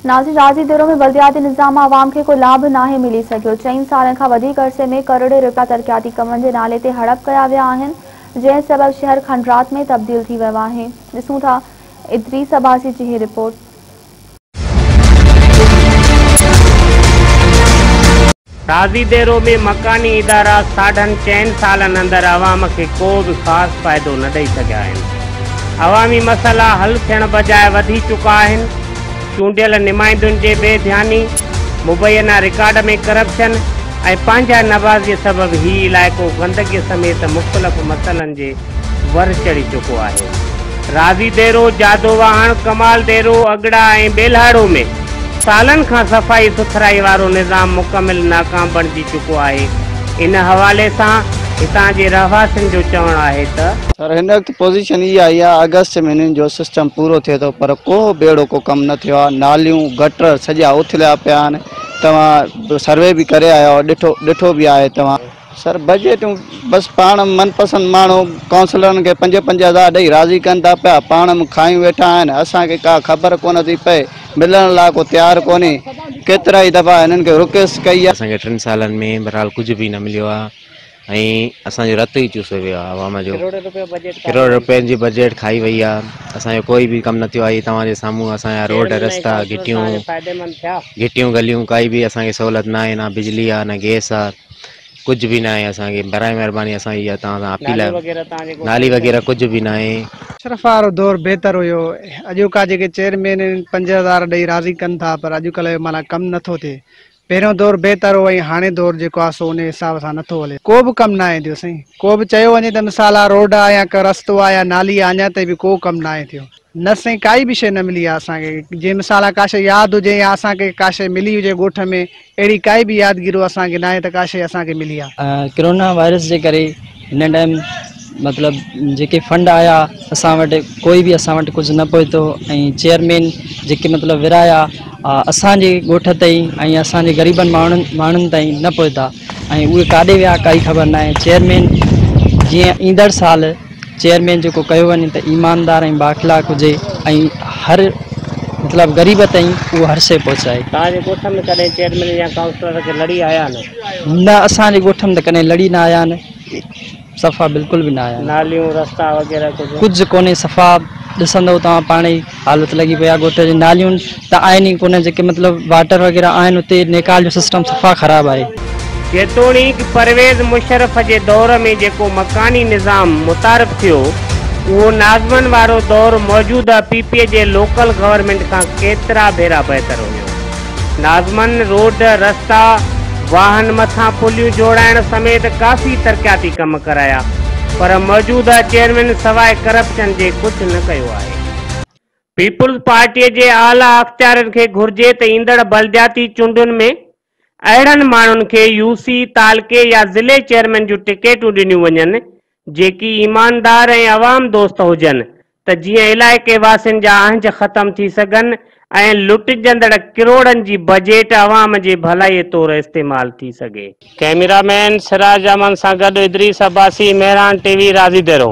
नाज़रीन, राज़ीदेरो में बल्दियाती निज़ाम आवाम खे को लाभ नाहे मिली सघियो। 4 सालनि खां वधीक अरसे में करोड़े रुपया तरक़ियाती कमनि जे नाले ते हड़प कया विया आहिनि, जंहिं सबबु शहर खंडरात में तब्दील थी वियो आहे। ॾिसूं था इदरीस अब्बासी जी रिपोर्ट। राज़ीदेरो में मकानी इदारा 4.5 सालनि अंदरि आवाम खे को बि ख़ासि फ़ाइदो न ॾेई सघिया आहिनि। अवामी मसइला हल थियण बजाए वधी चुका आहिनि। चूंडियल नुमाइंदुनि जे बेध्यानी, मुबैना रिकॉर्ड में करप्शन ऐं पंहिंजा नवाज़ीअ सबबु ही इलाइक़ो गंदगीअ समेत मुख़्तलिफ़ मसइलनि जे वर चढ़ी चुको आहे। राज़ीदेरो, जादोवाहण, कमाल देरो, अगड़ा ऐं बेल्हाड़ो में सालनि खां सफ़ाई सुथराई वारो निज़ाम मुकमिल नाकाम बणिजी चुको आहे। इन हवाले सां हितां जे रहवासियुनि जो चवणु आहे त सर हिन वक़्तु पोज़ीशन इहा आई आहे, अगस्त महीने जो सिस्टम पूरो थिए थो, पर को बि अहिड़ो को कमु न थियो आहे। नालियूं गटर सॼा उथलिया पिया आहिनि। तव्हां सर्वे बि करे आया आहियो, ॾिठो बि आहे तव्हां। सर बजट बसि पाण मनपसंदि माण्हू काउंसिलरनि खे 5-5 हज़ार ॾेई राज़ी कनि था पिया, पाण में खायूं वेठा आहिनि। असांखे का ख़बर कोन थी पए, मिलण लाइ को तयारु कोन्हे। केतिरा ई दफ़ा हिननि खे रिक्वेस्ट कई आहे। असांखे 3 सालनि में बहरहाल कुझु बि न मिलियो आहे ऐं असांजो रत ई चूसो वियो आहे। आवाम जो करोड़ रुपयनि जी बजट खाई वई आहे। असांजो कोई बि कमु न थियो आहे। तव्हांजे साम्हूं असांजा रोड रस्ता घिटियूं गलियूं काई बि असांखे सहूलियत न आहे, न बिजली आहे न गैस आहे, कुझु बि न आहे असांखे। बराए महिरबानी असां इहा तव्हां सां अपील आहे, नाली वग़ैरह कुझु बि न आहे। मुशर्रफ वारो दौर बहितर हुयो। अॼोका जेके चेयरमैन आहिनि 5,000 ॾेई राज़ी कनि था, पर अॼुकल्ह माना कमु नथो थिए। पहिरियों दौर बहितर हो ऐं हाणे दौर जेको आहे सो उन हिसाब सां नथो हले। को बि कमु न आहे थियो साईं। को बि चयो वञे त मिसाल आहे रोड आहे या रस्तो आहे या नाली आहे, अञा ताईं बि को कमु न आहे थियो। न साईं काई बि शइ न मिली आहे असांखे। जीअं मिसाल आहे का शइ यादि हुजे या असांखे का शइ मिली हुजे ॻोठ में, अहिड़ी काई बि यादगिरो असांखे न आहे त का शइ असांखे मिली आहे। कोरोना वायरस जे करे हिन टाइम मतलब जेके फंड आया असां वटि, कोई बि असां वटि कुझु न पहुतो ऐं चेयरमैन जेके मतलब विराया असांजे ॻोठ ताईं ऐं असांजे ग़रीबनि माण्हुनि ताईं न पहुता ऐं उहे काॾे विया काई ख़बर न आहे। चेयरमैन जीअं ईंदड़ साल चेयरमैन जेको कयो वञे त ईमानदार ऐं बाख़िलाक हुजे ऐं हर मतलब ग़रीब ताईं उहो हर शइ पहुचाए। तव्हांजे ॻोठ में कॾहिं चेयरमैन या काउंसिलर खे लड़ी आया आहिनि? न, असांजे ॻोठ में त कॾहिं लड़ी न आया आहिनि, सफ़ा बिल्कुलु बि न आया। नालियूं रस्ता वग़ैरह कुझु कोन्हे, सफ़ा ॾिसंदव तव्हां पाण ई हालत लॻी पई आहे ॻोठ जी। नालियूं त आहिनि ई कोन, जेके मतलब वाटर वग़ैरह आहिनि उते निकाल जो सिस्टम सफ़ा ख़राबु आहे। जेतोणीकि परवेज़ मुशर्रफ जे दौर में जेको मकानी निज़ाम मुतारिफ़ थियो, उहो नाज़मनि वारो दौर मौजूदा पीपी जे लोकल गवर्नमेंट खां केतिरा भेरा बहितर हुयो। नाज़मनि रोड रस्ता वाहन मथां पुलियूं जोड़ाइण समेत काफ़ी तरक़ियाती कम कराया, पर मौजूदा चेयरमैन सवाइ करप्शन जे कुझु न कयो आहे। पीपल्स पार्टीअ जे आला अख़्तियारनि खे घुर्जे त ईंदड़ बल्दियाती चूंडुनि में अहिड़नि माण्हुनि खे यूसी, तालके या ज़िले चेयरमैन जूं टिकेटूं ॾिनियूं वञनि जेकी ईमानदार ऐं अवाम दोस्त हुजनि, त जीअं इलाइक़े वासियुनि जा अहंज ख़तम थी सघनि ऐं लुटिजंदड़ करोड़नि जी बजट अवाम जे भलाई तौर इस्तेमाल थी सघे। कैमरामैन सिराज अहमद सां गॾु इदरीस अब्बासी, मेहरान टीवी, राज़ीदेरो।